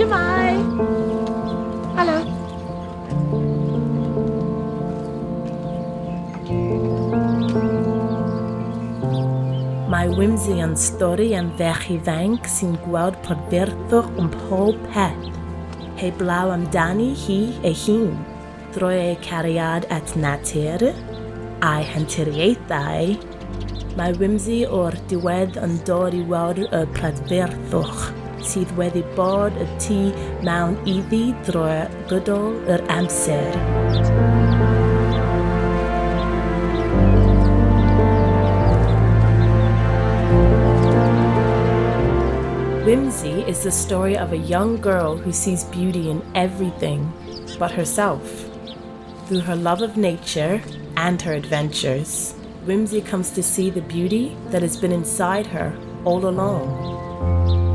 Shwmae! Helo! Mae Whimsy yn stori am ferch ifanc sy'n gweld prydferthwch ym mhob peth, heblaw amdani hi ei hun, drwy ei cariad at natur a'i hanturiaethau. Mae Whimsy o'r diwedd yn dod i weld y prydferthwch sydd wedi bod y tu mewn iddi drwy gydol yr amser. Whimsy is the story of a young girl who sees beauty in everything but herself. Through her love of nature and her adventures, Whimsy comes to see the beauty that has been inside her all along.